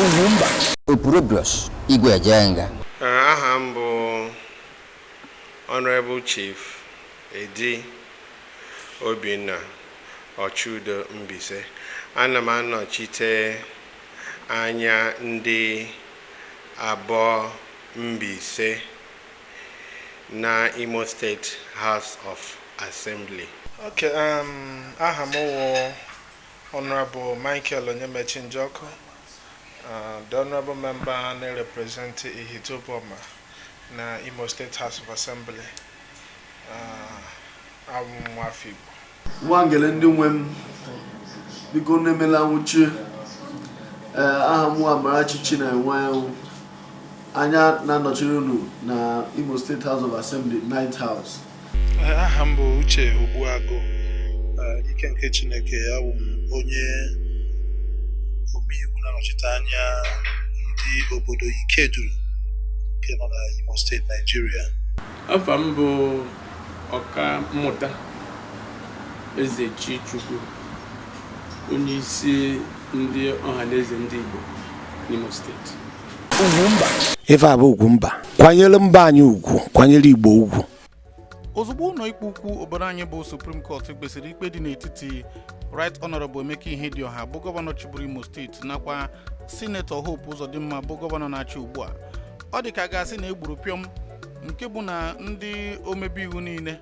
Ugwumba. Opurobios Igwe Ejenga. Aha m bụ Honorable Chief Edi Obinna Ọchụdo Mbaise. Ana m anọchite anya ndị Aboh Mbaise na Imo State House of Assembly. Okay, aha m wụ Honorable Michael Onyemaechi Njoku, the Honorable Member na-represent Ihitte Uboma na Imo State House of Assembly. Abụ m nwafọ Igbo. Nwangele ndị nwe m, biko unu emela nwụchi. Ee, aha m Amarachi Chinenwe anya na-anọchiri unu na Imo State House of Assembly, Ninth House. Aha m bụ Uche Ogbuagụ. Ike nke Chineke, abụ m onye omeiwu na-anọchite anya ndị obodo Ikeduru nke nọ na Imo Steeti, Nigeria. Afa m bụ ọka mmụta Ezechi Chukwu, onye isi ndị Ọhaneze ndị Igbo n'Imo Steeti. Ugwumba. Ife a bụ Ugwumba, kwanyere mba anyị ugwu, kwanyere Igbo ugwu. Ozugbo ụlọ ikpe ukwu obodo anyị bụ Supreme Court kpesịrị ikpe dị n'etiti Right Honorable Emeka Ihedioha bụ gọvanọ chịburu Imo Steeti nakwa Sinetọ Hope Uzodimma bụ gọvanọ na-achị ugbu a, ọ dị ka a ga-asị na egburu pịọm, nke bụ na ndị omebe iwu niile,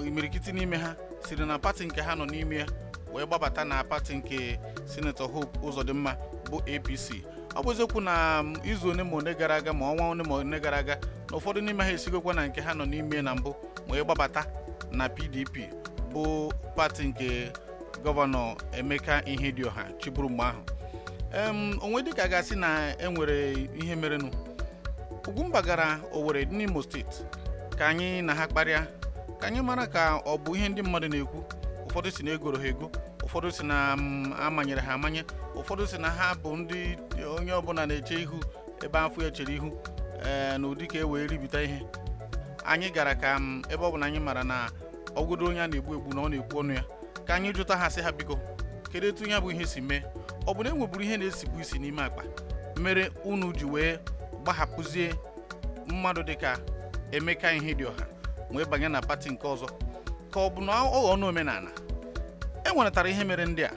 imirikiti n'ime ha siri na pati nke ha nọ n'ime ya wee gbabata na pati nke Sinetọ Hope Uzodimma bụ APC. Ọ bụ eziokwu na izu one ma one gara aga, ma ọnwa one ma one gara aga, na ụfọdụ n'ime ha esigokwa na nke ha nọ n'ime na mbụ wee gbabata na PDP bụ pati nke gọvanọ Emeka Ihedioha chịburu mgbe ahụ. Onwe dịka ga-asị na enwere ihe merenụ. Ugwumba gara Owerri dị n'Imo Steeti ka anyị na ha kparịa, ka anyị mara ka ọ bụ ihe ndị mmadụ na-ekwu. Ụfọdụ si na egoro ha ego, ụfọdụ si na amanyere ha amanye, ụfọdụ si na ha bụ ndị onye ọbụla na-eche ihu ebe afọ ya chere ihu, ee, na ụdị ka e wee ribita ihe. Anyị gara ka ebe ọ bụ na anyị mara na ọgụdụ onye a na-egbu egbu na ọ na-ekwu ọnụ ya, ka anyị jụta ha, sị ha biko, kedu etu ya bụ ihe si mee? Ọ bụ na e nweburu ihe na-esigbu isi n'ime akpa mere unu ji wee gbahapụzie mmadụ dịka Emeka Ihedioha wee banye na pati nke ọzọ, ka ọ bụ na ọ ghọọ n'omenala e nweretara ihe mere ndị a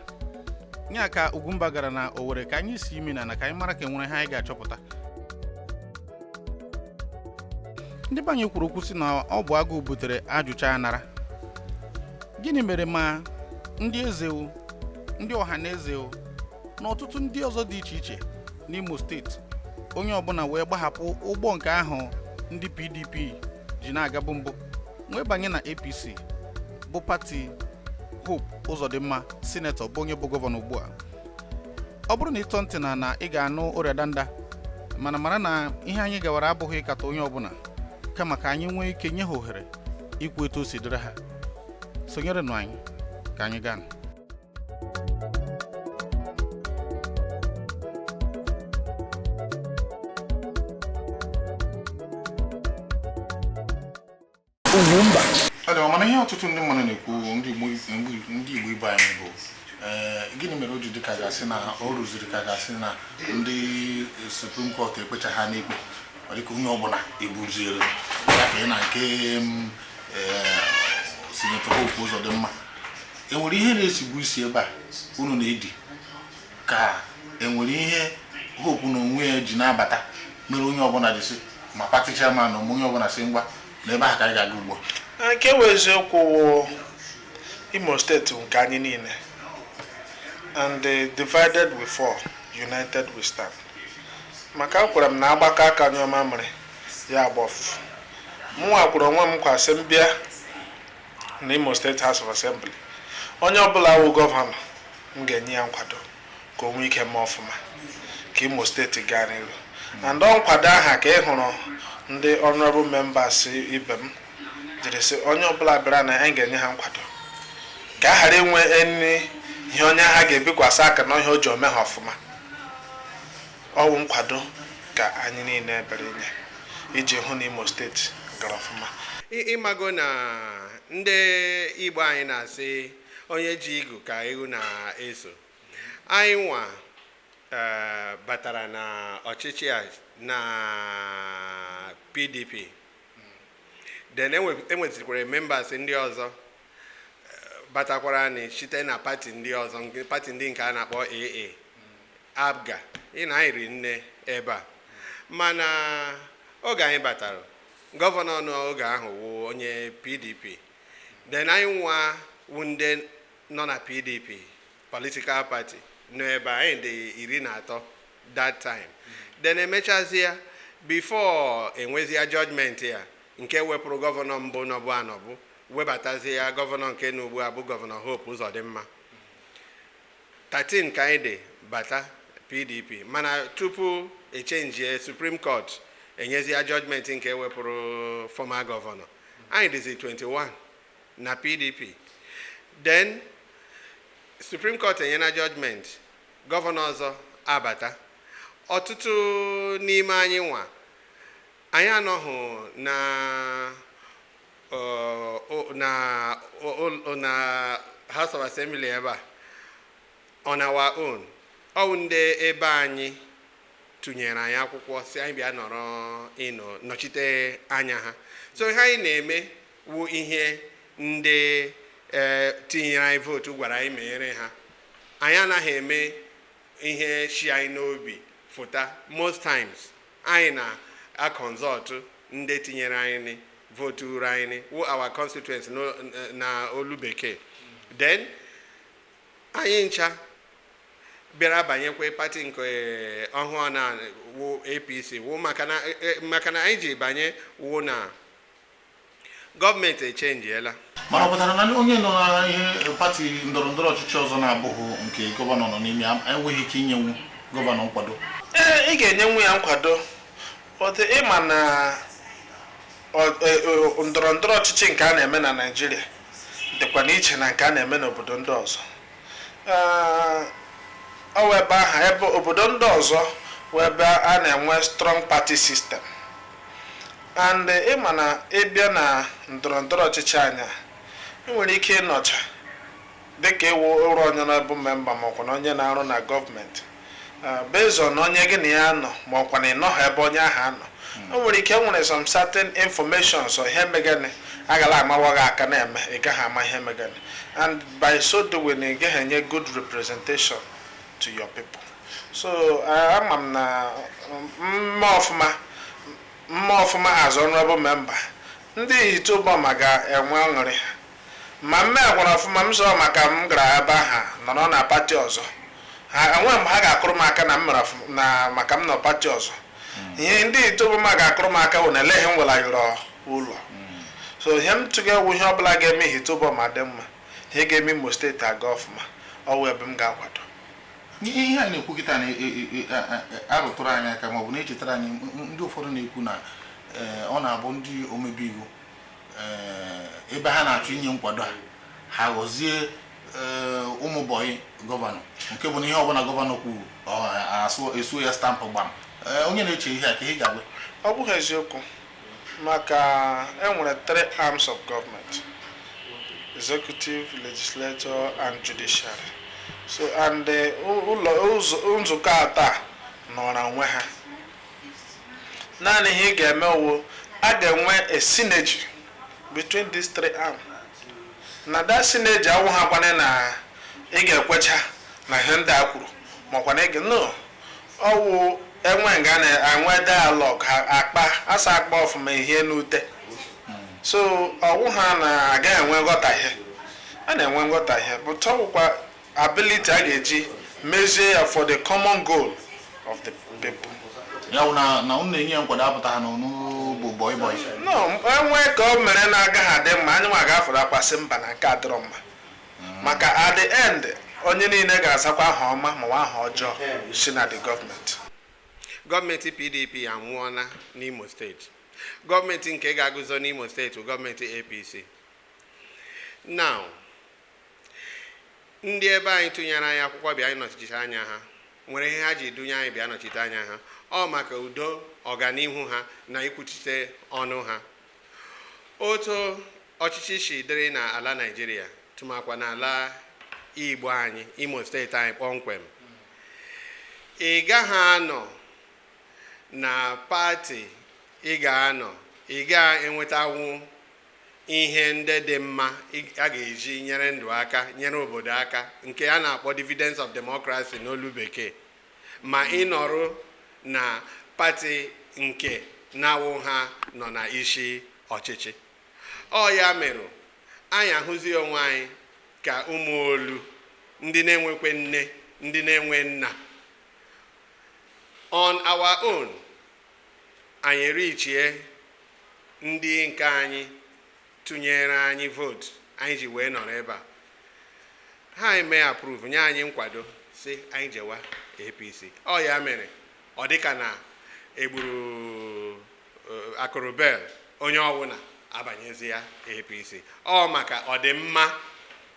nya? Ka Ugwumba gara na Owerri ka anyị si imi na ka anyị mara ka enwere ha anyị ga-achọpụta. Ndị be anyị kwuru okwu sị na ọ bụ agụụ butere ajụcha anara. Gịnị mere ma ndị eze o, ndị ọha na eze o, na ọtụtụ ndị ọzọ dị iche iche n'Imo Steeti, onye ọbụla wee gbahapụ ụgbọ nke ahụ ndị PDP ji na-agabu mbụ wee banye na APC bụ pati Hope Uzodimma, sinetọ bụ onye bụ gọvanọ ugbu a? Ọ bụrụ na ịtọ ntị na ị ga-anụ ọrịa danda, mana mara na ihe anyị gawara abụghị ịkata onye ọbụla, kama ka anyị nwee ike nye ha ohere ikwu etu o si dịrị ha. Sonyerenụ anyị ka anyị gaa. Ugwumba. Ọ dị mma, mana ihe ọtụtụ ndị mmadụ na-ekwu, ndị Igbo ibe anyị, bụ gịnị mere o ji dị ka gasị na o rụziri ka gasị na ndị Supreme Court ekpecha ha n'ikpe, ọ dịka onye ọbụla ebuziere gafee na nke Sinetọ Hope Uzodimma? Enwere ihe na-esigbu isi ebe a unu na-edi, ka enwere ihe Hope na onwe ya ji na-abata mere onye ọbụla ji sị, ma party chairman na onye ọbụla sị ngwa na ebe ahụ ka anyị ga-aga ugbu a? Nke wụ eziokwu wụ Imo Steeti nke anyị niile, and divided we fall, united we stand. Maka akwara m na agbakọ aka anyị ọma mere ya agba ọfụfụ. Mụnwa kwuru onwe m kwasị m bịa na Imo State House of Assembly, onye ọbụla wụ gọvanọ, m ga-enye ya nkwado ka o nwee ike mee ọfụma, ka Imo Steeti gaa n'iru. And ọ nkwado aha ka ị hụrụ ndị honorable members ibe m jiri sị onye ọbụla bịara na anyị ga-enye ha nkwado, ka a ghara inwe eni ihe onye agha ga-ebikwasị aka na ihe o ji ome ha ọfụma. Ọwụ nkwado ka anyị niile bịara inye iji hụ na Imo Steeti gara ọfụma. Ịmago na ndị Igbo anyị na-asị onye ji igu ka ewu na-eso. Anyị nwa Batara na ọchịchị a na PDP. Then enwetakwara members ndị ọzọ batakwara ni site na pati ndị ọzọ, nke pati ndị nke a na-akpọ AA, APGA. Ị na anyị ri nne ebe a, mana oge anyị batara, gọvanọ n'oge ahụ wụ onye PDP. Then anyị nwa wụ ndị nọ na PDP political party nọ ebe a, anyị dị 13 that time. Then emechazie, before enwezie judgment ya nke wepụrụ gọvanọ mbụ nọbụ anọbụ, webatazie ya gọvanọ nke na ugbu a bụ Gọvanọ Hope Uzodimma, 13 ka anyị dị bata PDP. Mana tupu echenjie, Supreme Court enyezie judgment nke wepụrụ former gọvanọ, anyị dịzi 21 na PDP. Then Supreme Court enyela judgment, gọvanọ ọzọ abata. Ọtụtụ n'ime anyị nwa, anyị anọghị na House of Assembly ebe a on our own. Ọwụ ndị ebe anyị tụnyere anyị akwụkwọ si anyị bịa nọrọ ịnọ nọchite anya ha. So ihe anyị na-eme wụ ihe ndị tinyere anyị vootu gwara anyị meghere ha. Anyị anaghị eme ihe shi anyị n'obi fụta. Most times anyị na-akọnsọltụ ndị tinyere anyị vootu uru anyị, wụ our constituents na olu bekee. Then anyị ncha bịara banyekwe pati nke ọhụụ na wụ APC, wụ maka na anyị ji banye wụ na gọọmenti echenjiela. Mana ọ pụtara na onye nọ na ihe pati ndọrọ ndọrọ ọchịchị ọzọ na-abụghị nke gọvanọ nọ n'ime ya enweghị ike inyenwu gọvanọ nkwado? Ee, ị ga-enyenwu ya nkwado. Ọdị ịma na ndọrọ ndọrọ ọchịchị nke a na-eme na Naịjirịa dịkwa n'iche na nke a na-eme n'obodo ndị ọzọ. Ee, ọ wụ ebe ahụ, ebe obodo ndị ọzọ wụ ebe a na-enwe strong party system, and ịma na ịbịa na ndọrọ ndọrọ ọchịchị anya, ị nwere ike ịnọcha dịka ịwụ ụrụ onye na-abụ member, ma ọkwa na onye na-arụ na gọọmenti, based on onye gị na ya nọ, ma ọkwa na ịnọghị ebe onye ahụ anọ, o nwere ike nwere some certain information. So ihe megani agala amawa gị aka na-eme, ị gaghị ama ihe megani, and by so doing ị gaghị enye good representation to your people. So ama m na mma ọfụma, mma ọfụma as honorable member, ndị Ihite Ụbọma ga-enwe aṅụrị. Ma mme gwara ọfụma m sọ maka m gara ebe ahụ nọrọ na pati ọzọ, ha enwe mgbe ha ga-akụrụ m aka na m mere na maka m nọ pati ọzọ. Ihe ndị Ihite Ụbọma ga-akụrụ m aka bụ na eleghị m welayụrụ ụlọ. So ihe m tụga ewu, ihe ọbụla ga-eme Ihite Ụbọma dị mma, ihe ga-eme Imo Steeti aga ọfụma, ọ wụ ebe m ga-akwado. Ihe a na-ekwu kịta na-arụtụrụ anyị aka maọbụ na-echetara anyị ndị ụfọdụ na-ekwu na ọ na-abụ ndị omebe iwu, ebe ha na-achọ inye nkwado ha, ha ghọzie ụmụ bọyị gọvanọ, nke bụ na ihe ọbụla gọvanọ kwuru, esuo ya stampụ gbam. Onye na-eche ihe a, ka ihe ga-agwa? Ọ bụghị eziokwu, maka enwere three arms of government: executive, legislature and judiciary. So and ụlọ nzukọ atọ a nọrọ onwe ha. Naanị ihe ị ga-eme wụ a ga-enwe a synergy between these three arms. Na that synergy awụ ha kwana na ị ga-ekwecha na ihe ndị a kwuru, makwa na ị ga no ọwụ enwe nga na-enwe dialogue, ha akpa asa akpa ọfụma ihe n'ute. So ọwụ ha na-aga enwe nghọtahie, a na-enwe nghọtahie, but ọ bụkwa ability a ga-eji mezie ya for the common goal of the people. Ya bụ na unu na-enye ya nkwado apụta ha na unu bụ bọị bọị? No, enwe ka o mere na-agaghị adị mma, anyị nwa ga-afọrọ akwasị mba na nke adịrọ mma, maka at the end onye niile ga-azakwa aha ọma ma aha ọjọọ si na the gọọmenti. Gọọmenti PDP anwụọla n'Imo Steeti. Gọọmenti nke ga-agụzo n'Imo Steeti bụ gọọmenti APC. Now, ndị ebe anyị tụnyere anyị akwụkwọ bịa nọchite anya ha nwere ihe ha ji dunye anyị bịa nọchite anya ha. Ọ maka udo, ọganihu ha na ikwuchite ọnụ ha. Otu ọchịchị si dịrị na ala Naịjirịa, tụmakwa n'ala Igbo anyị, Imo Steeti anyị kpọmkwem, Ị gaghị anọ na pati ị ga-anọ, ị ga-enwetanwu ihe ndị dị mma a ga-eji nyere ndụ aka, nyere obodo aka, nke a na-akpọ dividends of democracy n'olu bekee, ma ị nọrọ na pati nke na-awụ ha nọ na isi ọchịchị. Ọ ya mere anyị ahụzi onwe anyị ka ụmụ olu ndị na-enwekwe nne, ndị na-enwe nna. On our own, anyị richie ndị nke anyị tụnyere anyị vootu anyị ji wee nọrọ ebe a. Ha eme approve, nye anyị nkwado, si anyị jewa APC. Ọ ya mere ọ dịka na egburu akụrụbel, onye ọbụla abanyezi ya APC. Ọ maka ọdịmma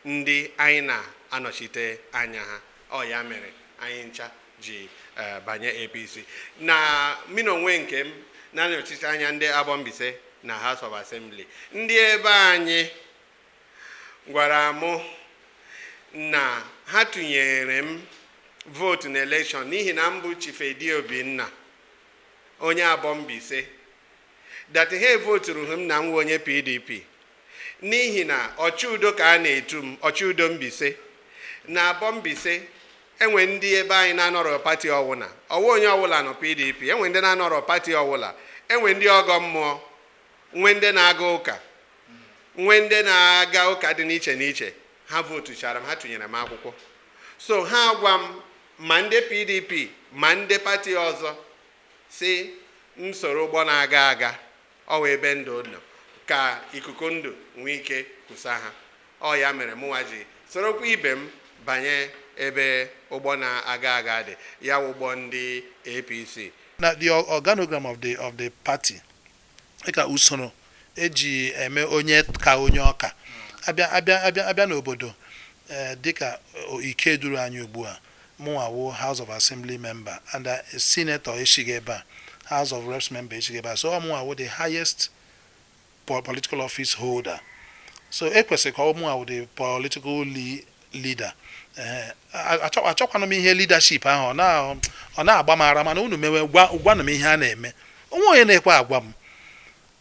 ndị anyị na-anọchite anya ha. Ọ ya mere anyị ncha ji banye APC. Na mụ na onwe nke m na-anọchite anya ndị Aboh Mbaise na House of Assembly, ndị ebe anyị gwara mụ na ha tụnyere m vootu na election n'ihi na m bụ Chief Edi Obinna, onye Aboh Mbaise, that ha voturu m na m wụ onye PDP, n'ihi na ọchịudo ka a na-etu m, ọchịudo Mbaise. Na Aboh Mbaise enwe ndị ebe anyị na-anọrọ pati ọwụla, ọwụ onye ọwụla nọ PDP. Enwe ndị na-anọrọ pati ọwụla, enwe ndị ọgọ mmụọ, nwee ndị na-aga ụka, nwee ndị na-aga ụka dị n'iche n'iche. Ha votuchara m, ha tụnyere m akwụkwọ. So ha gwa m, ma ndị PDP ma ndị pati ọzọ, si m soro ụgbọ na-aga aga, ọ wee ebe ndụ nọ ka ikuku ndụ nwee ike kwụsa ha. Ọ ya mere mụnwa ji sorokwa ibe m banye ebe ụgbọ na-aga aga dị, ya wụ ụgbọ ndị APC. Na the organogram of the party, dịka usoro eji eme onye ka onye ọka abịa n'obodo, dịka ike duru anyị ugbu a, mụnwa wụ House of Assembly member and a senator esighị ebe a, House of Reps member esighị ebe a. So ọ mụnwa wụ the highest political office holder, so ekwesịrị ka ọ mụnwa wụ the political leader. Achọkwana m ihe leadership ahụ ọ na-agba m ara, mana unu mewe gwanụ m ihe a na-eme. Onwe onye na-ekwe agwa m.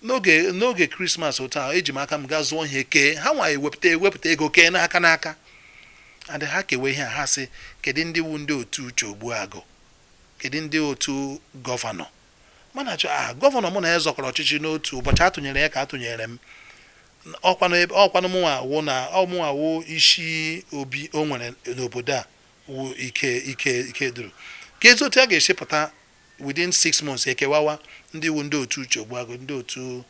N'oge Krismas otu ahụ, eji m aka m gaa zụọ ihe kee ha. Nwa ewepụta ego kee n'aka n'aka, and ha kewe ihe a, ha sị, kedu ndị wu ndị otu Uche Ogbuagụ, kedu ndị otu gọvanọ? Mana achọ a gọvanọ, mụ na ya zọkọrọ ọchịchị n'otu ụbọchị, atụnyere ya ka atụnyere m. Ọkwanụ ebe ọkwanụ mụnwa wụ na ọmụnwa wụ isi obi o nwere n'obodo a, wụ ike duru ka ezi otu a ga-esi pụta within 6 months ekewawa ndị wu ndị otu Uche Ogbuagụ, ndị otu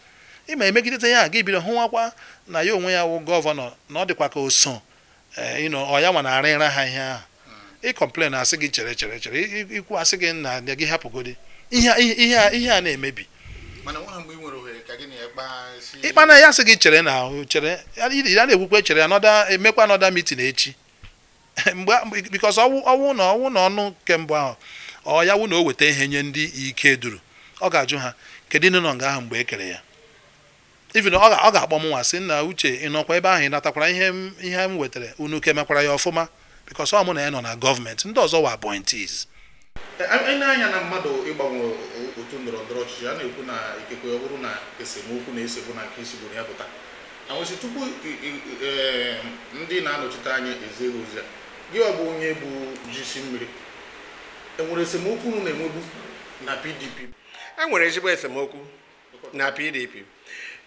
ịma emegidete ya. Ga ebido hụwakwa na ya onwe ya wụ gọvanọ, na ọ dịkwa ka o so ịnọ ọ ya nwa na-arịra ha ihe ahụ. Ị complain, asị gị chere, chere, chere. Ikwu, asị gị na gị hapụgodi ihe a na-emebi. Mana nwa mgbe ị nwere ohere ka gị na ya kpaa si Ịkpa na ya, sị gị chere na ahụ chere ya na-ekwukwe chere anọda, emekwa anọda meeting echi mgbe, because ọwụ na ọnụ kemgbe ahụ ọ ya wụ na o weta ihe nye ndị ike duru, ọ ga-ajụ ha kedu ndị nọ nga ahụ mgbe e kere ya. Even ọ ga-akpọ m nwa, sị na Uche, ị nọkwa ebe ahụ, ị natakwara ihe m wetara unu, ke mekwara ya ọfụma, because ọ mụ na ya nọ na gọọmenti, ndị ọzọ wa appointees. Anyị na-anya na mmadụ ịgbanwe otu ndọrọ ndọrọ ọchịchị, a na-ekwu na ikekwe ọ bụrụ na esemokwu na-esegbu na nke isigburu ya pụta anwụsị tupu ndị na-anọchite anya ezeghị ozi a. Gị ọ bụ onye bụ jisi mmiri, enwere esemokwu unu na-enwebu na PDP? E nwere ezigbo esemokwu na PDP.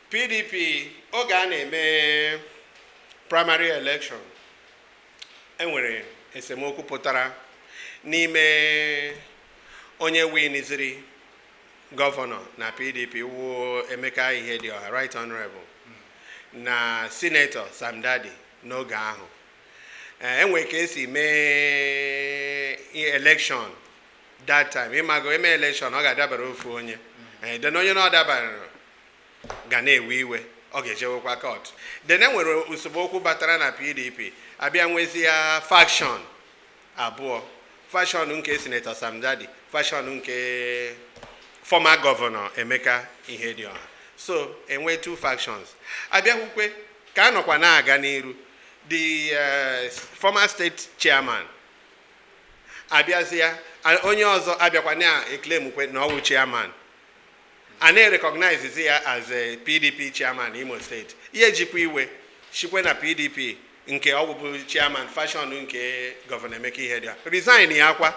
PDP, oge a na-eme primary election, e nwere esemokwu pụtara n'ime onye winiziri gọvanọ na PDP, wụ Emeka Ihedioha, Right Honorable, na Senator Sam Dadi. N'oge ahụ enwe ka esi mee election that time. Ịmago eme election, ọ ga-adabara ofu onye. Then onye na ọ dabara ga na-ewe iwe, ọ ga-ejewekwa court. Then e nwere usoro batara na PDP, abịa nwezie faction abụọ: faction nke Senator Sam Dadi, faction nke former governor Emeka Ihedioha. So enwe two factions. Abịakwukwe ka a nọkwa na-aga n'iru, the former state chairman abịazịa Onye ọzọ abịakwa na-eclaimkwe na ọ wụ chairman, a na-erecognize ya as a PDP chairman Imo State. Ihe jikwa iwe chikwe na PDP nke ọ bụbu chairman faction nke Governor Emeka Ihedioha resign ya kwa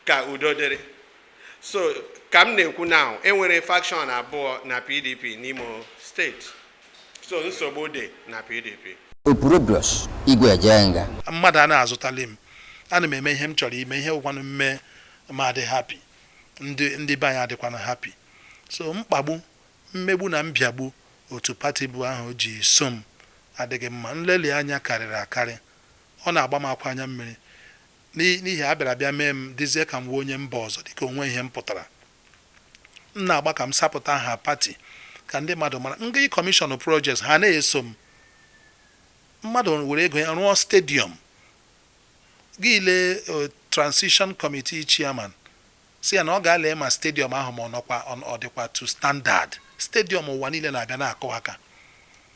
ka udo dịrị. So ka m na-ekwu now, enwere faction abụọ na PDP n'Imo Steeti, so nsogbu dị na PDP. Opurobios Igwe Ejenga. Mmadụ a na-azụtali m, ana m eme ihe m chọrọ ime, ihe wụkwanụ mme ma adị happy, ndị be anyị adịkwana happy. So mkpagbu, mmegbu na mbịagbu otu party bụ ahụ ji so m adịghị mma. Nleli anya karịrị akarị, ọ na-agba m akwa anya mmiri n'ihi a bịara bịa mee m dịzie ka m wee onye mba ọzọ, dịka onwe ihe m pụtara. M na-agba ka m sapụta aha party ka ndị mmadụ mara nga commission projects ha na-eso m. Mmadụ were ego ya rụọ stadium, gị lee transition committee chairman si ya na ọ ga-ale ma stadium ahụ ma ọ nọkwa ọ dịkwa to standard. Stadium ụwa niile na-abịa na-akụ aka.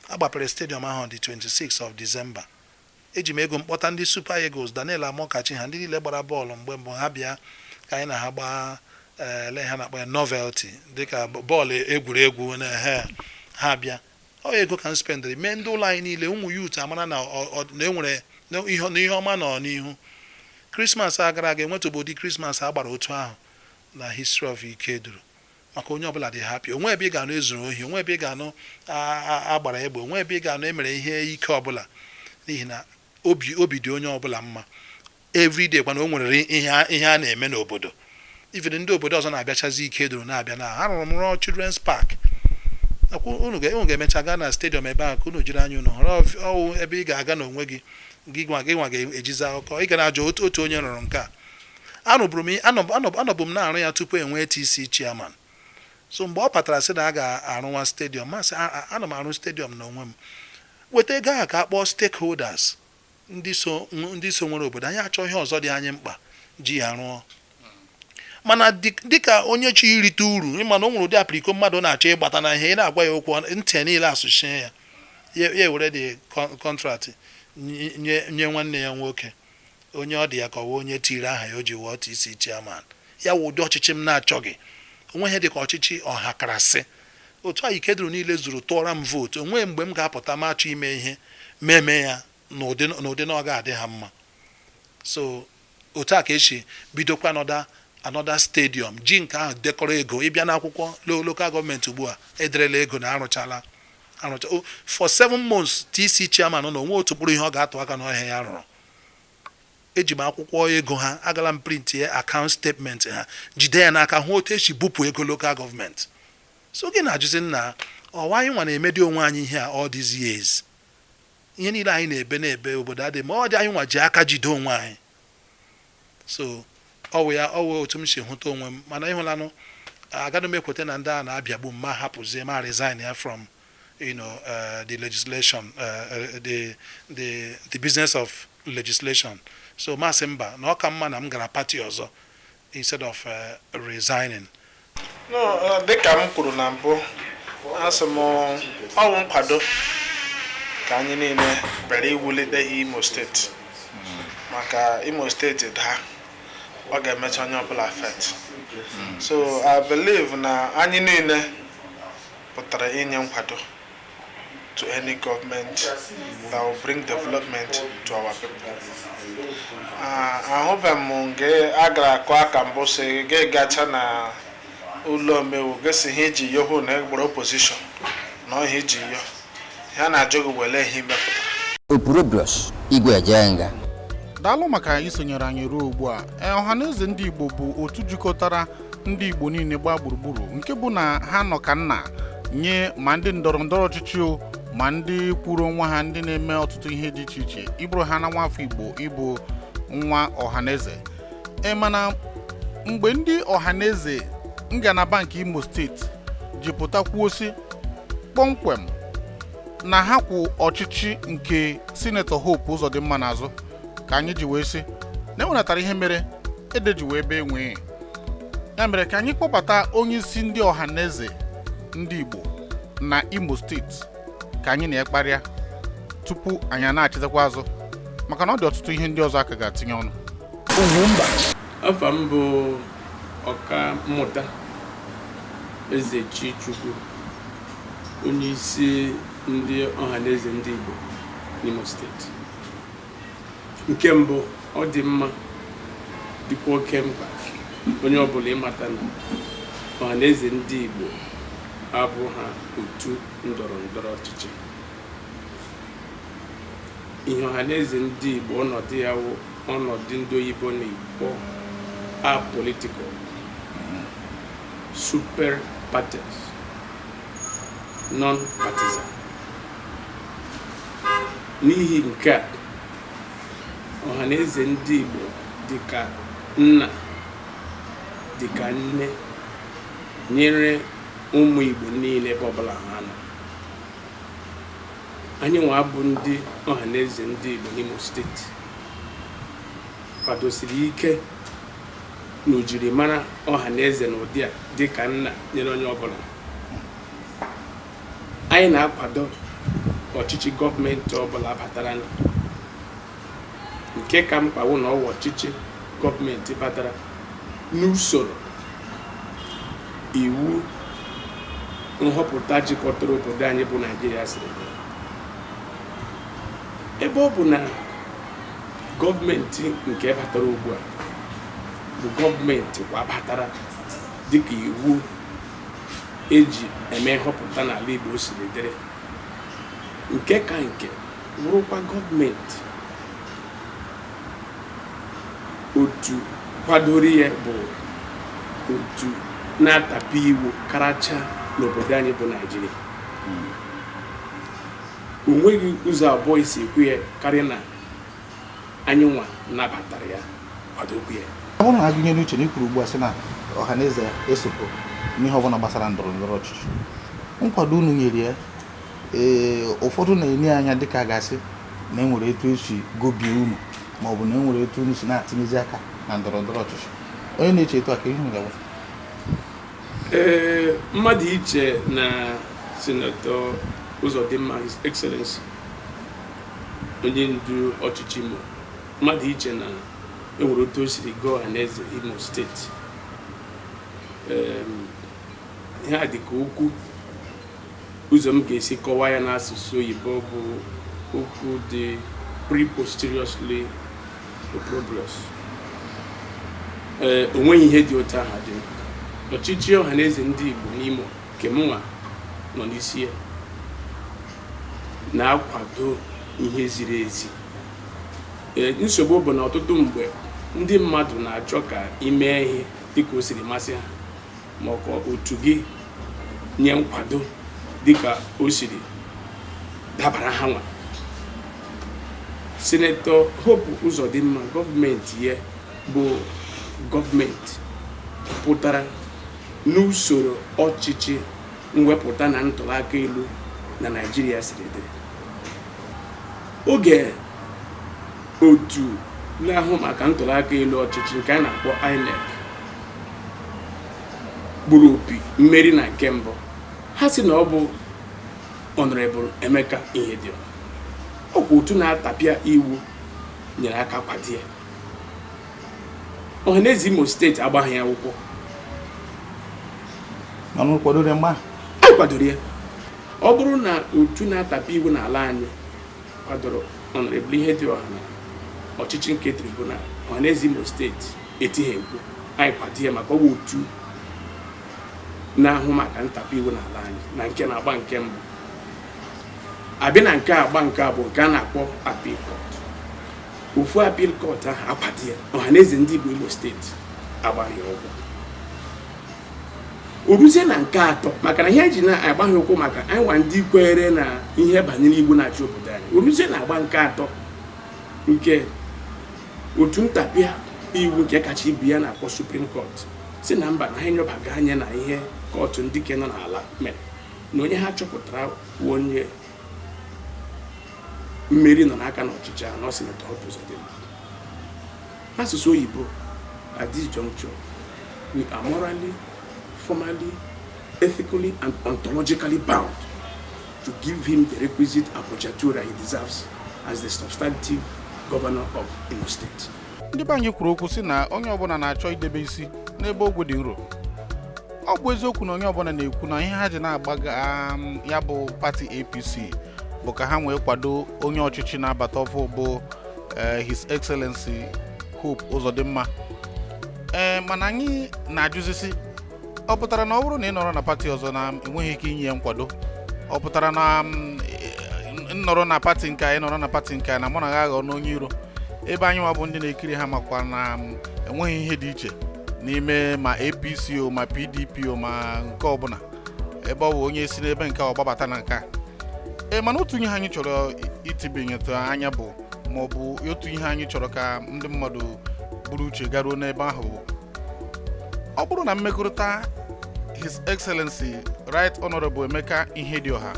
Agbapere stadium ahụ on the 26th of December. Eji m ego mkpọta ndị Super Eagles, Daniel Amokachi ha, ndị niile gbara bọọlụ mgbe mbụ, ha bịa ka anyị na ha gbaa ele ha na-akpọ ya novelty, dịka bọọlụ egwuregwu na ha bịa. Ọ ego ka m spendịrị mee ndị ụlọ anyị niile, ụmụ youth amara na na enwere na ihe ọma nọ n'ihu. Christmas a gara aga, enwetụbụ ụdị Christmas a gbara otu ahụ na history of Ikeduru, maka onye ọbụla dị happy. Onwe ebe ị ga-anụ ezuru ohi, onwe ebe ị ga-anụ agbara egbe, onwe ebe ị ga-anụ emere ihe ike ọbụla, n'ihi na obi dị onye ọbụla mma. Everyday kwana o nwere ihe a na-eme n'obodo. Even ndị obodo ọzọ na-abịachazi Ikeduru, na-abịa na arụrụ m rụọ children's park. Nakwa unu ga-emecha gaa na stadium ebe ahụ ka unu jiri anya unu họrọ ọwụ ebe ị ga-aga n'onwe gị. Gị nwa ga-ejizi akụkọ ị ga na-ajụ otu onye rụrụ nke a. Anọbụrụ m anọbụ m na-arụ ya tupu enwee TC chairman. So mgbe ọ patara sị na a ga-arụnwa stadium, masị ana m arụ stadium n'onwe m, weta ego ahụ ka a kpọọ stakeholders, ndị so nwere obodo anyị achọ ihe ọzọ dị anyị mkpa ji ya rụọ. Mana dịka onye chọ irite uru, ịma na o nwere ụdị apiriko mmadụ na-achọ ịgbata na ihe ị na-agwa ya okwu, ntị niile asụchie ya, ya ewere dị contract nye nwanne ya nwoke, onye ọ dị ya ka ọ wụ onye tiri aha ya o ji wụọ TC chairman ya. Wụ ụdị ọchịchị m na-achọghị. Onwe ihe dịka ọchịchị ọhakarasị otu a Ikeduru niile zuru tụọra m vootu, onwe mgbe m ga-apụta ma achọ ime ihe ma eme ya n'ụdị na ọ ga-adị ha mma. So otu a ka esi bidokwa another stadium ji nke ahụ dekọrọ ego. Ịbịa n'akwụkwọ local government ugbu a, ederela ego na arụchala arụcha. For 7 months TC chairman nọ, onwe otu mkpụrụ ihe ọ ga-atụ aka n'ọhịa ya rụrụ. Eji m akwụkwọ ego ha, agala m print ya, account statement ha, jide ya n'aka, hụ otu esi bupụ ego local government. So gị na-ajụzi nna ọwa anyị nwa na-emedi onwe anyị ihe a all these years, ihe niile anyị na-ebe na-ebe obodo adịghị ma ọ dị, anyị nwa ji aka jide onwe anyị. So ọwụ ya ọwụ otu m si hụta onwe m. Mana ịhụlanụ, agaghị m ekweta na ndị a na-abịagbu m ma hapụzie ma resign ya from the legislation, the business of legislation. So masị mba na ọ ka mma na m gara party ọzọ instead of resigning. No, dịka m kwuru na mbụ, asị m ọwụ nkwado ka anyị niile bịara iwulite Imo Steeti, maka Imo Steeti daa, ọ ga-emecha onye ọbụla affect. So I believe na anyị niile pụtara inye nkwado to any government that will bring development to our people. Ahụbeghị m nge a gara akụ aka mbụ si gị gacha na ụlọ omeiwu gị si ihe iji yọọ hụ na egboro opposition na ihe iji yọọ ha na-ajụ gị wele ihe imepụtara. Opurobios Igwe Ejenga. Daalụ maka isonyere anyị ruo ugbu a. Ee, Ọhaneze Ndị Igbo bụ otu jikọtara ndị Igbo niile gbaa gburugburu, nke bụ na ha nọ ka nna nye ma ndị ndọrọ ndọrọ ọchịchị o, ma ndị kwuru onwe ha, ndị na-eme ọtụtụ ihe dị iche iche. Ịbụrụ ha na nwafọ Igbo, ịbụ nwa Ọhaneze. Ee, mana mgbe ndị Ọhaneze ngalaba nke Imo Steeti ji pụta kwuo sị kpọmkwem na ha kwụ ọchịchị nke Sinetọ Hope Uzodimma n'azụ, ka anyị ji wee sị na enwenatara ihe mere ede ji wee bee nwee ya. Mere ka anyị kpọbata onye isi ndị Ọhaneze Ndị Igbo na Imo Steeti ka anyị na-ekparịa tupu anyị a na-achịtakwa azụ, maka na ọ dị ọtụtụ ihe ndị ọzọ aka ga-atinye ọnụ. Ugwumba. Afa m bụ Ọka Mmụta Ezechi Chukwu, onye isi ndị Ọhaneze ndị Igbo n'Imo Steeti. Nke mbụ, ọ dị mma, dịkwa oke mkpa onye ọbụla ịmata na Ọhaneze ndị Igbo abụ ha otu ndọrọ ndọrọ ọchịchị. Ihe Ọhaneze ndị Igbo, ọnọdụ ya wụ ọnọdụ ndị oyibo na-ekpọ apolitical, super partes, non-partisan. N'ihi nke a, Ọhaneze ndị Igbo dịka nna, dịka nne nyere ụmụ Igbo niile ebe ọbụla ha nọ. Anyị nwa bụ ndị Ọhaneze ndị Igbo n'Imo Steeti kwadosiri ike na ojirimara Ọhaneze na ụdị a dịka nna nyere onye ọbụla. Anyị na-akwado ọchịchị gọọmenti ọbụla batara, nke ka mkpa wụ na ọwụ ọchịchị gọọmenti batara n'usoro iwu nhọpụta jikọtara obodo anyị bụ Naijiria siri dị. Ebe ọ bụ na gọọmenti nke batara ugbu a bụ gọọmenti kwa batara dịka iwu eji eme nhọpụta n'ala Igbo siri dịrị, nke ka nke wụrụkwa gọọmenti otu kwadoro ya bụ otu na-atapụ iwu karacha n'obodo anyị bụ Naijiria, o nweghị ụzọ abụọ isi ekwu ya karịa na anyị nwa nabatara ya, kwadokwu ya. Ọ bụrụ na agụnyere uche na ikwuru ugbu a sị na Ọhaneze esopụ n'ihe ọbụla gbasara ndọrọ ndọrọ ọchịchị, nkwado unu nyere ya, ee, ụfọdụ na-enye anya dịka a ga-asị na enwere etu esi gobie unu, ma ọ bụ na enwere etu unu si na-atinyezi aka na ndọrọ ndọrọ ọchịchị. Onye na-eche etu a, ka ihe unu ga-agwa? Ee, mmadụ iche na Senator Uzodimma, His Excellency, onye ndu ọchịchị Imo, mmadụ iche na enwere otu o siri gụọ Ọhaneze Imo Steeti, ihe a dịka okwu ụzọ m ga-esi kọwaa ya n'asụsụ oyibo bụ okwu dị preposterously opprobrious. Ee, o nweghị ihe dị otu ahụ dị. Ọchịchị Ọhaneze ndị Igbo n'Imo nke mụnwa nọ n'isi ya na-akwado ihe ziri ezi. Ee, nsogbu bụ na ọtụtụ mgbe ndị mmadụ na-achọ ka ime ihe dịka o siri masị ha, ma ọ ka otu gị nye nkwado dịka o siri dabara ha nwa. Senator Hope Uzodimma, gọọmenti ya bụ gọọmenti pụtara n'usoro ọchịchị mwepụta na ntụliaka elu na Naịjirịa siri dịrị. Oge otu na-ahụ maka ntụliaka elu ọchịchị nke a na-akpọ INEC gburu opi mmeri na nke mbụ, ha sị na ọ bụ Honorable Emeka Ihedioha, ọkwa otu na-atapịa iwu nyere aka kwado ya. Ọhaneze Imo Steeti agbaghị ya akwụkwọ. Mana unu kwadoro ya mgbe ahụ? Anyị kwadoro ya. Ọ bụrụ na otu na-atapịa iwu n'ala anyị kwadoro Honorable Ihedioha na ọchịchị nke tribunal, Ọhaneze Imo Steeti etighi ekwu, anyị kwado ya, maka ọ bụ otu na-ahụ maka ntapụ iwu n'ala anyị na nke na-agba nke mbụ. Abịa na nke agba nke abụọ, nke a na-akpọ appeal court, ofu appeal court ahụ akwado ya. Ọhaneze ndị Igbo Imo Steeti agbaghị ụkwụ. O ruzie na nke atọ, maka na ihe eji na-agbaghị ụkwụ maka anyị nwa ndị kwere na ihe banyere igbo na-achị obodo anyị. O ruzie na agba nke atọ nke otu ntapịa iwu nke kacha ibu ya na-akpọ Supreme Court si na mba, na ha enyobaga anya na ihe kọtụ ndị ke nọ n'ala mere, na onye ha chọpụtara wụ onye mmeri nọ n'aka n'ọchịchị ahụ na ọ Senator Hope Uzodimma. N'asụsụ oyibo, at this juncture we are morally, formally, ethically and ontologically bound to give him the requisite appoggiatura he deserves as the substantive governor of Imo State. Ndị be anyị kwuru okwu sị na onye ọbụla na-achọ idebe isi n'ebe ogwe dị nro. Ọ bụ eziokwu na onye ọbụla na-ekwu na ihe ha ji na-agbaga ya bụ pati APC bụ ka ha wee kwado onye ọchịchị na-abata ọfụ bụ His Excellency Hope Uzodimma. Ee, mana anyị na-ajụzisi, ọ pụtara na ọ bụrụ na ị nọrọ na pati ọzọ na enweghị ike inye nkwado? Ọ pụtara na nọrọ na pati nke anyị nọrọ na pati nke na mụ na ha aghọ n'onye iro? Ebe anyị nwa bụ ndị na-ekiri ha, makwa na enweghị ihe dị iche n'ime ma APC o ma PDP o ma nke ọbụla, ebe ọ bụ onye si n'ebe nke ọ gbabata na nke a. Ee, mana otu ihe anyị chọrọ itibinyetụ anya bụ, ma ọ bụ otu ihe anyị chọrọ ka ndị mmadụ buru uche garuo n'ebe ahụ bụ, ọ bụrụ na mmekọrịta His Excellency Right Honorable Emeka Ihedioha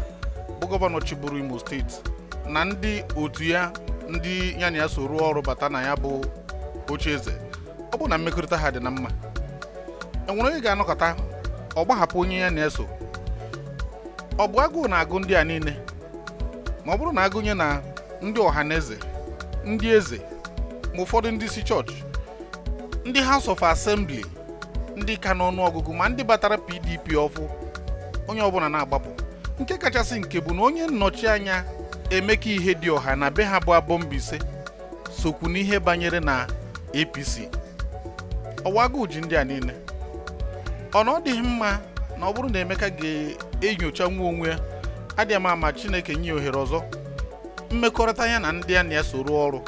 bụ gọvanọ chịburu Imo Steeti na ndị otu ya, ndị ya na ya so rụọ ọrụ bata na ya bụ ocheeze, ọ bụ na mmekọrịta ha dị na mma, enwere onye ga-anọkọta ọ gbahapụ onye ya na-eso? Ọ bụ agụụ na-agụ ndị a niile? Ma ọ bụrụ na agụnye na ndị ọha na eze, ndị eze, ma ụfọdụ ndị isi chọọchị, ndị House of Assembly, ndị ka n'ọnụ ọgụgụ, ma ndị batara PDP ọfụ, onye ọbụla na-agbapụ. Nke kachasị nke bụ na onye nnọchi anya Emeka Ihedioha na be ha bụ Abọ Mbaise sokwu n'ihe banyere na APC. Ọwa agụụ ji ndị a niile. Ọ na ọ dịghị mma na ọ bụrụ na Emeka ga-enyocha nwa onwe ya, adịghị ama ama Chineke nye ohere ọzọ, mmekọrịta ya na ndị a na-eso rụọ ọrụ.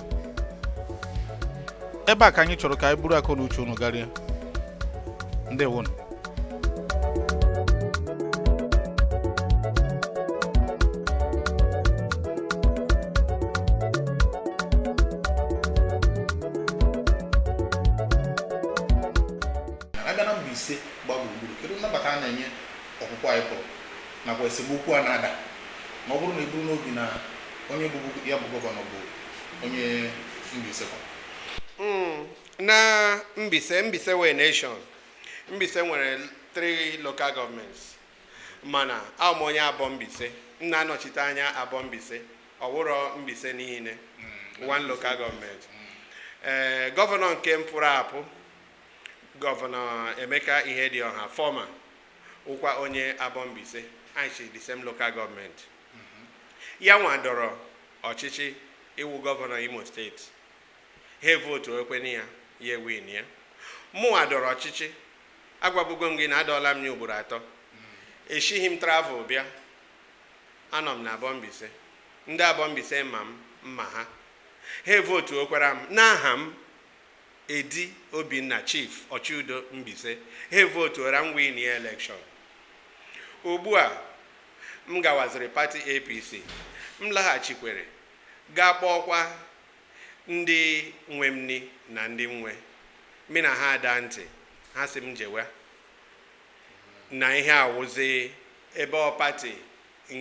Ebe a ka anyị chọrọ ka anyị buru akọ na uche unu garịa. Ndewonu. Abịa na Mbaise gba gburugburu, kedu nnabata a na-enye ọpụpụ anyị pụrụ nakwa esemokwu a na-ada, ma ọ bụrụ na eburu n'obi na onye bụbu ya bụ gọvanọ bụ onye Mbaise kwa? Na Mbaise, Mbaise wee nation, Mbaise nwere 3 local governments, mana abụ m onye Abọ Mbaise, m na-anọchite anya Abọ Mbaise, ọwụrọ Mbaise niile, one local government. Ee, gọvanọ nke m pụrụ apụ, Gọvanọ Emeka Ihedioha former, wụkwa onye Abọ Mbaise, anyị si the same local government. Ya nwa dọrọ ọchịchị iwu gọvanọ Imo Steeti, ha votu ekwene ya, ya win ya. Mụnwa dọrọ ọchịchị, agwabugo m gị na adọọla m ya ugboro 3. Eshighị m travel bịa, anọ m na Abọ Mbaise, ndị Abọ Mbaise ma m mma ha, ha votu okwara m n'aha m Edi Obinna Chief Ọchịudo Mbaise, ha votuora m win ya election. Ugbu a m gawaziri pati APC, m laghachikwere gaa kpọọkwa ndị nwe m na ndị nwe mi na ha ada ntị, ha sị m jewe na ihe awụzi ebe ọ pati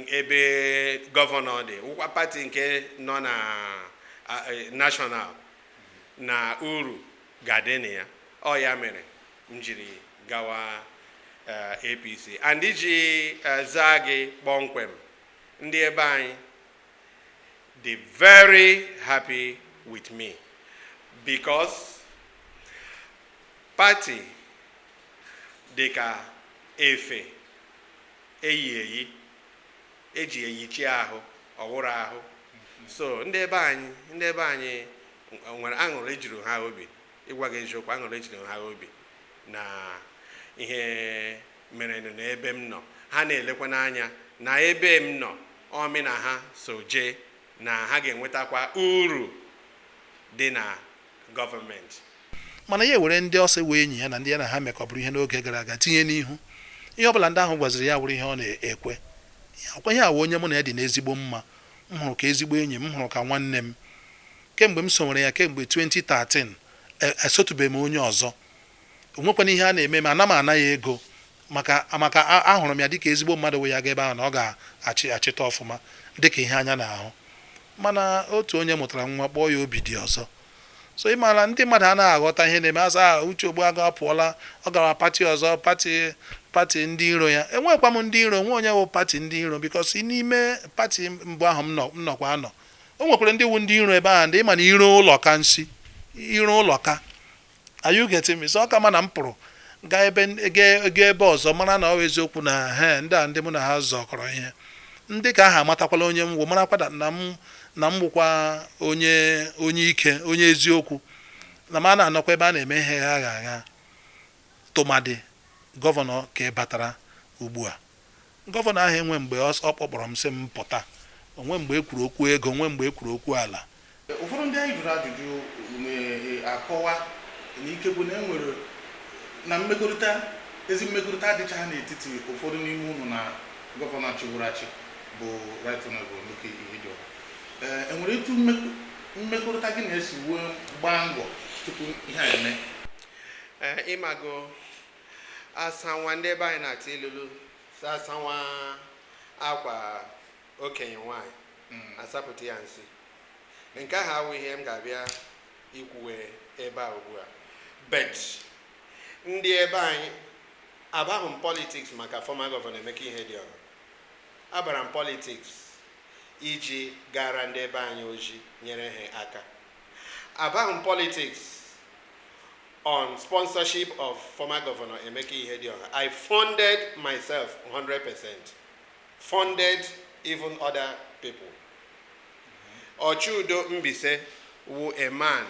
ebe gọvanọ dị, wụkwa pati nke nọ na national na uru ga-adị na ya. Ọ ya mere m jiri gawa APC. And iji zaa gị kpọmkwem, ndị ebe anyị dị very happy with me because party dị ka efe eyi eyi eji eyichi ahụ, ọwụrụ ahụ. So ndị ebe anyị nwere aṅụrị ejiri ha obi, ịgwa gị eziokwu, aṅụrị ejiri ha obi na ihe mere n'ebe m nọ. Ha na-elekwa n'anya na ebe m nọ, ọmị na ha so jee na ha ga-enwetakwa uru dị na gọọmenti. Mana ya were ndị ọsọ wee enyi ya na ndị ya na ha mekọbụrụ ihe n'oge gara aga tinye n'ihu ihe ọbụla ndị ahụ gwaziri ya wụrụ ihe ọ na-ekwe. Akwa ihe awa onye mụ na ya dị n'ezigbo mma, m hụrụ ka ezigbo enyi m, hụrụ ka nwanne m. Kemgbe m sonwere ya kemgbe 2013, esotụbeghị m onye ọzọ. O nwekwana ihe a na-eme ma ana m ana ya ego, maka ahụrụ m ya dịka ezigbo mmadụ wee ya ga ebe ahụ na ọ ga-achị achịta ọfụma dịka ihe anya na-ahụ. Mana otu onye mụtara nwa kpọọ ya obi dị ọzọ. So ị maara ndị mmadụ anaghị aghọta ihe na-eme. Asa Uche Ogbuagụ apụọla, ọ gara pati ọzọ, pati ndị iro ya. Enwekwa m ndị iro, nwe onye wụ pati ndị iro, bikos n'ime pati mbụ ahụ m nọkwa anọ, o nwekwara ndị wu ndị iro ebe ahụ, ndị ịma na iro ụlọ ka nsi Ịrụ ụlọ ka, are you getting me? So ọ ka ma na m pụrụ gaa ebe, gaa ebe ọzọ, mara na ọ bụ eziokwu na he ndị a, ndị mụ na ha zọkọrọ ihe, ndị ka aha amatakwala onye m wụ, marakwa na m wụkwa onye ike, onye eziokwu, na m a na-anọkwa ebe a na-eme ihe gha agha agha, tụmadị gọvanọ ka ị batara ugbu a. Gọvanọ ahụ enwe mgbe ọ kpọkpọrọ m sị m pụta, onwe mgbe e kwuru okwu ego, onwe mgbe e kwuru okwu ala. Ụfọdụ ndị anyị jụrụ ajụjụ na-akọwa na ikekwe na enwere na mmekọrịta, ezi mmekọrịta adịchaghị n'etiti ụfọdụ n'ime unu na gọvanọ chịburu achị bụ Right Honorable Emeka Ihedioha. Ee, enwere etu mmekọrịta gị na-esi wee gbaa ngọ tupu ihe a eme? Ee, ịmago asanwa, ndị ebe anyị na-atụ ilulu sị asanwa akwa okenye nwanyị asapụta ya nsị. Nke ahụ awụ ihe m ga-abịa ikwuwe ebe a ugbu a, but ndị ebe anyị, abaghị m politics maka former governor Emeka Ihedioha. Abara m politics iji gara ndị ebe anyị oji, nyere ha aka. Abaghị m politics on sponsorship of former governor Emeka Ihedioha. I funded myself 100%, funded even other people. Ochudo Mbaise wu a man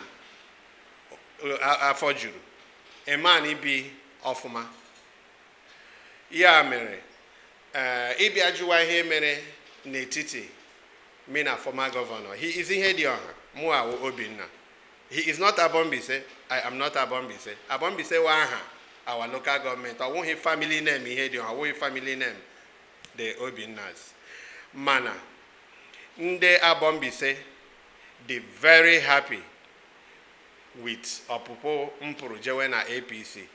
afọ juru, a man ibi ọfụma. Ya mere, ịbịa jụwa ihe mere n'etiti me na former governor. He is Ihedioha, mụ awụ Obinna. He is not Aboh Mbaise, I am not Aboh Mbaise. Aboh Mbaise wa aha our local government. Ọ wụghị family name Ihedioha, ọ wụghị family name the Obinnas. Mana ndị Aboh Mbaise dị very happy with ọpụpụ m pụrụ jewe na APC.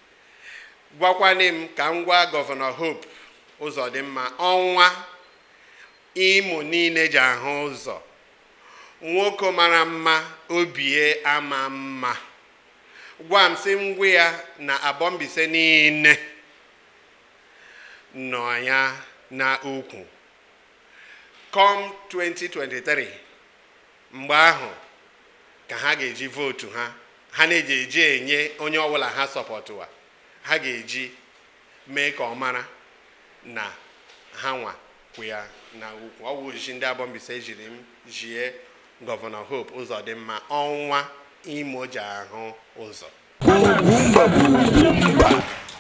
Gwakwane m ka m gwa Gọvanọ Hope Uzodimma, ọnwa Imo niile ji ahụ ụzọ, nwoke mara mma, obie ama mma. Gwa m sị ngwa ya na Aboh Mbaise niile nọ ya na ukwu. Come 2023, mgbe ahụ ka ha ga-eji vootu ha, ha na-eji eji enye onye ọbụla ha sọpọtụwa, ha ga-eji mee ka ọ mara na ha nwa kwụ ya na ukwu. Ọ bụ ojiji ndị Aboh Mbaise ejiri m jie Gọvanọ Hope Uzodimma, ọnwa Imo ji ahụ ụzọ.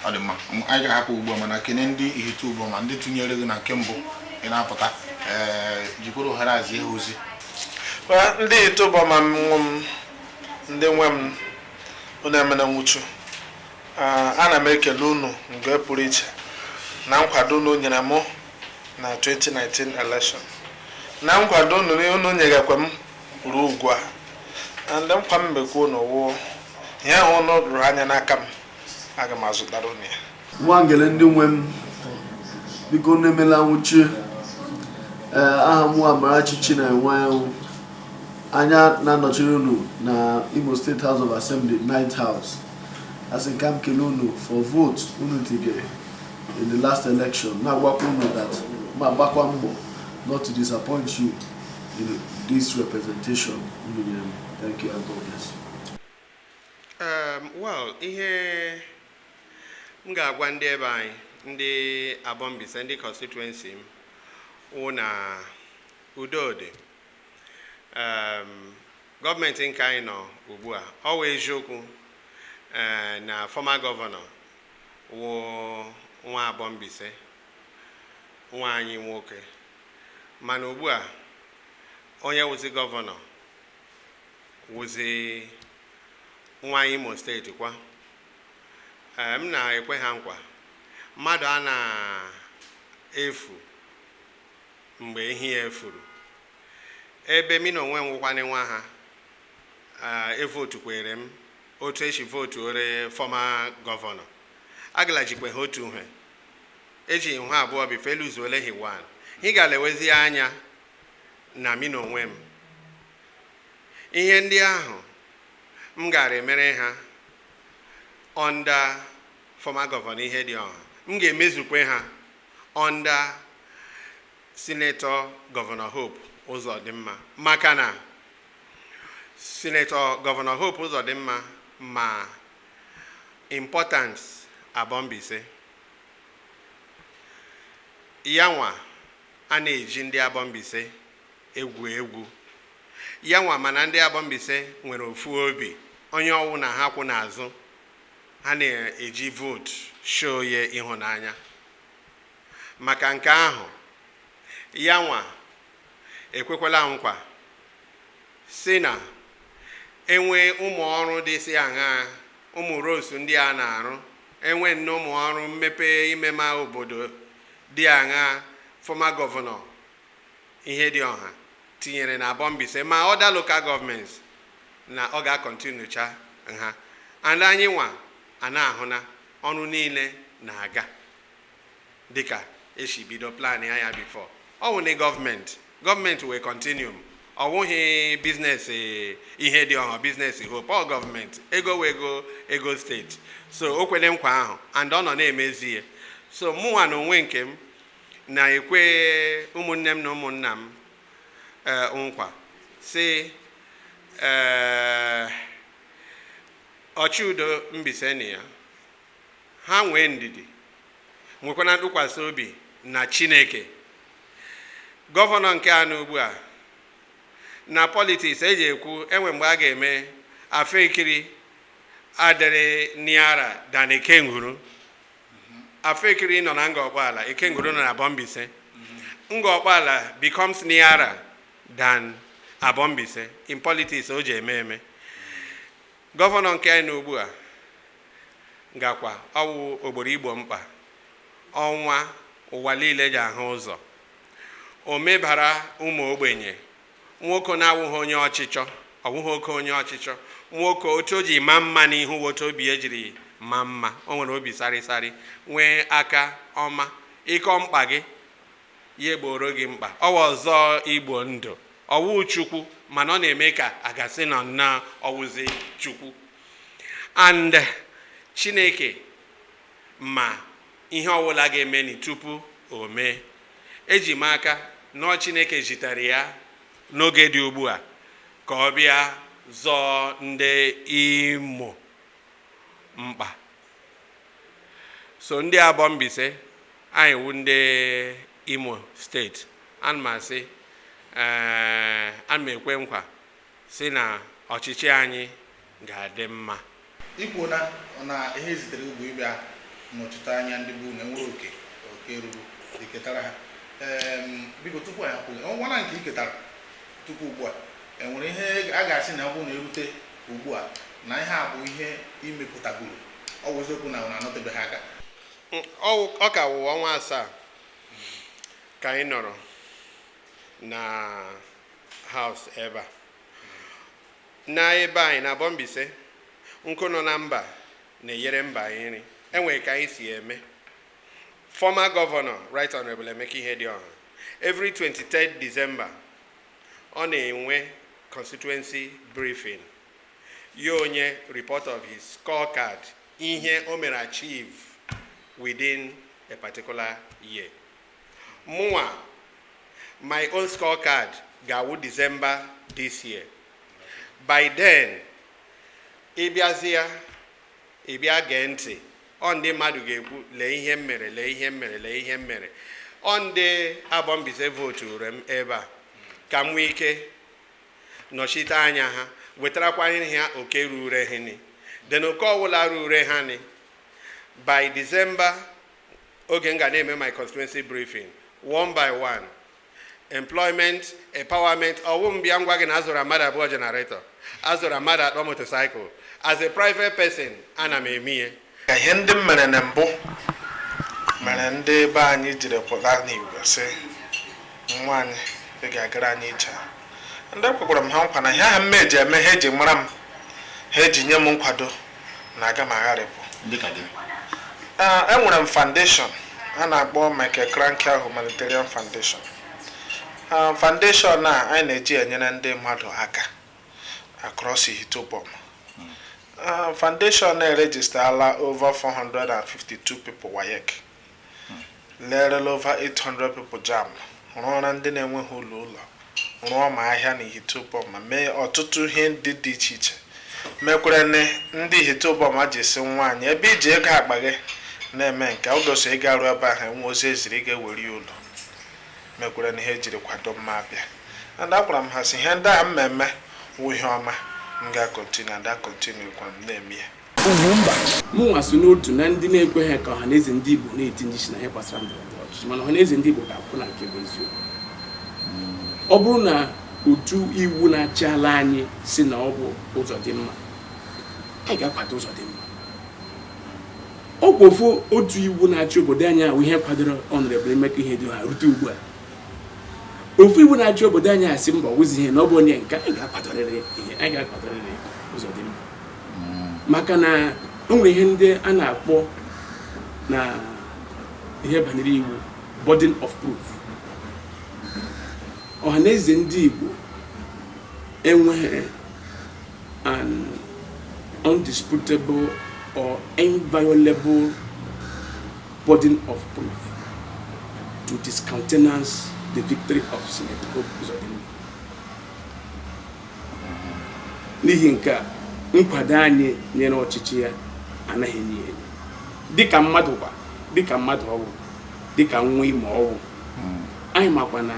Ọ dị mma. Anyị ga-ahapụ ugbu a, mana kene ndị Ihitte Uboma, ndị tụnyere gị na nke mbụ ị na-apụta, ee, jikwara ohere azie ha ozi. Well, ndị Ihitte Uboma m nwe m, ndị nwe m, unu emena nwuchu. Ana m ekele unu mgbe pụrụ iche na nkwado unu nyere mụ na 2019 election, na nkwado unu nyerekwa m ruo ugbu a. And nkwa m mekwa unu wụ ihe ahụ unu rụrụ anya n'aka m, aga m azụtara unu ya. Nwangele, ndị nwe m, biko unu emela nwụchi. Ee, aha m Amarachi Chinenwe anya na-anọchiri unu na Imo State House of Assembly, Ninth House. Asị ka m kelee unu for vote unu tigere in the last election, na-agwakwa unu that ma gbakwa mbọ not to disappoint you in this representation unu nyere m. Thank you and God bless you. Well, ihe m ga-agwa ndị ebe anyị, ndị Aboh Mbaise, ndị constituency m, wụ na udo dị. Gọọmenti nke anyị nọ ugbu a, ọ wụ eziokwu na former gọvanọ wụ nwa Aboh Mbaise, nwa anyị nwoke, mana ugbu a onye wụzi gọvanọ wụzi nwa Imo Steeti kwa. M na-ekwe ha nkwa, mmadụ a na-efu mgbe ihe ya efuru ebe mi na onwe m nwụkwana nwa ha evotukwere m otu esi votu ore former gọvanọ, agalajikwe ha otu uhe eji hụ abụọ bife eluzuole hi wan ị ga-elewezi anya na mi na onwe m. Ihe ndị ahụ m gara emere ha under former gọvanọ Ihedioha, m ga-emezukwe ha under Senator Gọvanọ Hope Uzodimma, maka na Senator Governor Hope Uzodimma ma importance Aboh Mbaise. Ya nwa a na-eji ndị Aboh Mbaise egwu egwu. Ya nwa mana ndị Aboh Mbaise nwere ofu obi, onye ọwụ na ha kwụ n'azụ ha na-eji vote show ya ịhụnanya. Maka nke ahụ, ya nwa ekwekwala nkwa si na enwe ụmụ ọrụ dị si aṅaa, ụmụ roads ndị a na-arụ, enwe nnọọ ụmụ ọrụ mmepe imema obodo dị aṅaa former governor Ihedioha tinyere na Aboh Mbaise ma other local governments, na ọ ga-acontinuecha nha. And anyị nwa a na-ahụ na ọrụ niile na-aga dịka esi bido plan ya before. Ọ wụ na gọọmenti wee continuum, ọ wụghị business Ihedioha, business Hope, ọ gọọmenti ego wee ego ego steeti. So o kwere nkwa ahụ and ọ nọ na-emezi ya. So mụnwa na onwe nke m na-ekwe ụmụnne m na ụmụnna m nkwa si ọchịudo Mbaise na ya ha nwee ndidi, nwekwana ntụkwasị obi na Chineke. Governor nke anọ ugbu a na politics eji ekwu enwe mgbe a ga-eme afekiri adịrị niara than Ekenguru. Afekiri nọ na Ngor Okpala, Ekenguru nọ na Aboh Mbaise. Ngor Okpala becomes nearer than Aboh Mbaise in politics. O ji eme governor nke anyị nọ ugbu a gakwa ọwụ ogboro igbo mkpa ọnwa ụwa niile ji ahụ ụzọ. O mebara ụmụ ogbenye, nwoke na-awụghị onye ọchịchọ, ọwụghị oke onye ọchịchọ, nwoke otu o ji maa mma n'ihu, otu obi ejiri maa mma. O nwere obi sarịsarị, nwee aka ọma. Ịkọ mkpa gị, ya egboro gị mkpa. Ọwa ọzọ igbo ndụ ọwụ Chukwu, mana ọ na-eme ka a gasị nọ nnọọ ọwụzi Chukwu. And Chineke ma ihe ọbụla ga-emeni tupu o mee. Eji m aka nọọ Chineke zitere ya n'oge dị ugbu a ka ọ bịa zọọ ndị Imo mkpa. So ndị Aboh Mbaise anyị wụ ndị Imo Steeti, ana m asị, ana m ekwe nkwa si na ọchịchị anyị ga-adị mma. Ikwu na ihe zitere bụ ịbịa nọchite anya ndị bụ na enwere oke ruru iketara ha. Biko, tupu anyị hapụ, ọnwa nke iketara tupu ugbu a, enwere ihe a ga-asị na ọ bụrụ na erute ugbu a na ihe a bụ ihe imepụtagoro, ọ bụ eziokwu na ọ na-anọtebeghị aka? Ọ ka wụ ọnwa 7 ka anyị nọrọ na house ebe a, na ebe anyị na Aboh Mbaise. Nkụ nọ na mba na-enyere mba anyị nri. Enwere ka anyị si eme. Former governor, Right Honorable Emeka Ihedioha, every 23rd December ọ na-enwe constituency briefing, ya onye report of his scorecard, ihe o mere achieve within a particular year. Mụnwa, my own scorecard ga-awụ December this year. By then ịbịazịa, ịbịa gee ntị, ọ ndị mmadụ ga-ekwu, "Lee ihe m mere, lee ihe m mere, lee ihe m mere." Ọ ndị Aboh Mbaise voturu m ebe a ka m nwee ike nọchite anya ha, wetarakwa ha oke rure ha ni then oke ọbụla rure ha ni. By December, oge m ga na-eme my constituency briefing, one by one, employment, empowerment, ọwụ m bịa ngwa gị na azụrụ mmadụ abụọ generator, azụrụ mmadụ atọ motorcycle. As a private person, ana m eme ihe. Ka ihe ndị m mere na mbụ mere ndị be anyị jiri pụta n'igwe sị, "Nwa anyị, ị ga-agara anyị ije a." Ndị ekwekwara m ha nkwa na ihe ahụ m eji eme ha eji mara m, ha eji nye m nkwado na aga m agharịpụ. Dịka gịnị? Enwere m foundation a na-akpọ Michael Krankya Humanitarian Foundation. Foundation a anyị na-eji enyere ndị mmadụ aka across Ihitte-Uboma. Foundation na-erejistala over 452 people WAEC, lerela over 800 people JAMB, rụọra ndị na-enweghị ụlọ ụlọ, Rụọ ma ahịa na Ihite Uboma, mee ọtụtụ ihe ndị dị iche iche mekwere ndị Ihite Uboma ji si nwaanyị ebe iji ego akpa gị na-eme nke o gosi ịga ruo ebe ahụ enwe ozi eziri ị ga-ewere ya ụlọ mekwere na ihe ejiri kwado mma abịa. And agwara m ha si ihe ndị a mmemme wụ ihe ọma, m ga-acontinue and acontinue kwa m na-eme ya. Ugwumba. Mụnwa so n'otu na ndị na-ekweghị ka Ọhaneze ndị Igbo na-etinye isi na ihe gbasara ndọrọndọrọ ọchịchị, mana Ọhaneze ndị Igbo ga-akwụ na nke bụ eziokwu. Ọ bụrụ na otu iwu na-achị ala anyị si na ọ bụ Ụzọdịmma, anyị ga-akwado Ụzọdịmma. Ọ bụ ofu otu iwu na-achị obodo anyị ahụ ihe kwadoro Honorable Emeka Ihedioha rute ugbu a. Ofu iwu na-achị obodo anyị asị mba, ọwụzi ihe na ọ bụ onye nke anyị ga-akwadorịrị ihe, anyị ga-akwadorịrị Ụzọdịmma, maka na o nwere ihe ndị a na-akpọ na ihe banyere iwu burden of proof. Ọhaneze ndị Igbo enweghị an undisputable or inviolable burden of proof to discountenance the victory of Senator Hope Uzodimma. N'ihi nke a, nkwado anyị nyere ọchịchị ya anaghị enye ya enye dịka mmadụ kwa, dịka mmadụ ọwụ, dịka nwa Imo ọwụ. Anyị makwa na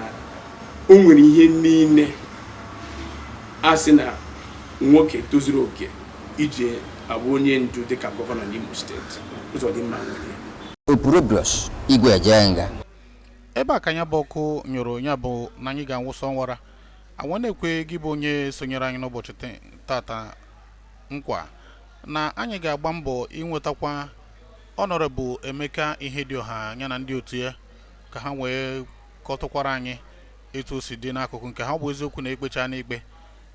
o nwere ihe niile a sị na nwoke tozuru oke iji abụ onye ndu dịka gọvanọ n'Imo Steeti. Uzodimma nwere ya. Opurobios Igwe Ejenga. Ebe a ka ya bụ ọkụ nyụrụ, ya bụ na anyị ga-anwụsọ nwara awa na-ekwe gị bụ onye sonyere anyị n'ụbọchị tata nkwa na anyị ga-agba mbọ inwetakwa Honorable Emeka Ihedioha ya na ndị otu ya ka ha wee kọtụkwara anyị etu o si dị n'akụkụ nke ha. Ọ bụ eziokwu na ekpecha n'ikpe,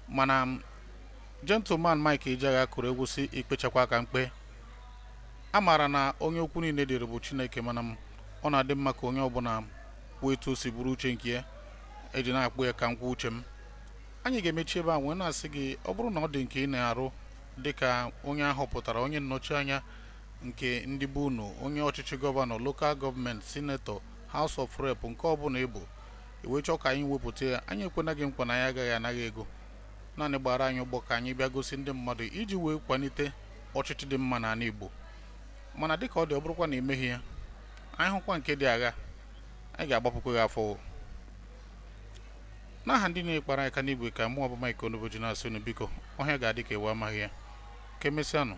mana gentleman Mike Ejeagha kụrụ egwu si ikpechakwa aka mkpe. A maara na onye okwu niile dịrị bụ Chineke, mana m ọ na-adị mma ka onye ọbụla kwuo etu o si bụrụ uche nke ya eji na-akpụ ya ka m kwuo uche m. Anyị ga-emechi ebe a wee na-asị gị, ọ bụrụ na ọ dị nke ị na-arụ dịka onye ahọpụtara, onye nnọchi anya nke ndị be unu, onye ọchịchị gọvanọ, local government, senator, House of Rep, nke ọbụla ịbụ iwe chọọ ka anyị wepụta ya, anyị ekwena gị nkwa na anyị agaghị anaghị ego. Naanị gbara anyị ụgbọ ka anyị bịa gosi ndị mmadụ iji wee kwalite ọchịchị dị mma n'ala Igbo. Mana dịka ọ dị, ọ bụrụkwa na emeghị ya, anyị hụkwa nke dị agha, anyị ga-agbapụkwa gị afọ. N'aha ndị na-ekpara aka n'igwe, ka mụ ọbụ Mike Onuboji na-asị unu biko, ọhịa ga-adị ka ewu amaghị ya. Ka emesịanụ.